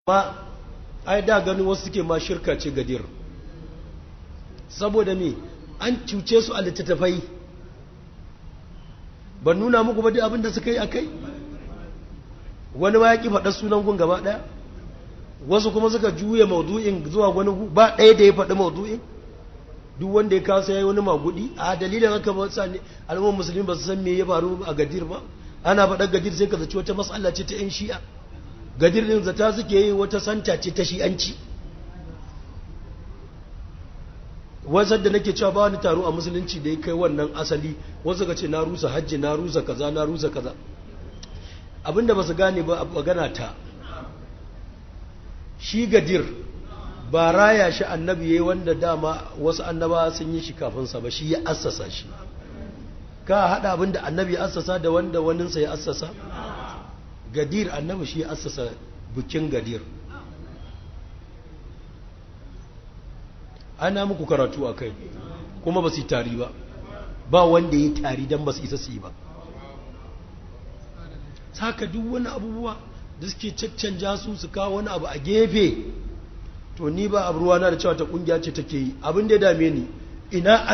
Ma ai da ganin wasu suke ma shirka ce Gadir, saboda me? An cuce su a littattafai. Ban nuna muku ba duk abin da suka yi a kai. Wani ma ya ƙi faɗa sunan gun gaba ɗaya, wasu kuma suka juya maudu'in zuwa wani gu, ba ɗaya da ya faɗi maudu'in. Duk wanda ya kasa ya yi wani magudi. A dalilin haka ba sa ne al'ummar musulmi ba su san me ya faru a Gadir ba. Ana faɗar Gadir sai ka zaci wata matsala ce ta 'yan Shi'a. Gadir ɗin zata suke yi wata santa ce ta Shi'anci. Wasan da nake cewa ba wani taro a musulunci da ya kai wannan asali, wasu ka ce na rusa hajji, na rusa kaza, na rusa kaza. Abinda ba su gane ba a magana ta, shi Gadir ba raya shi annabi yayi wanda dama wasu annaba sun yi shi kafin sa ba, shi ya assasa shi. Ka hada abinda annabi ya assasa da wanda waninsa ya assasa. Gadir annabi shi ya assasa bikin Gadir. Ana muku karatu a kai kuma ba su yi tari ba, ba wanda ya tari don ba su isa su yi ba. Saka duk wani abubuwa da suke caccanja su, su kawo wani abu a gefe, to ni ba abu ruwana da cewa ta kungiya ce take yi. Abin da ya dame ni ina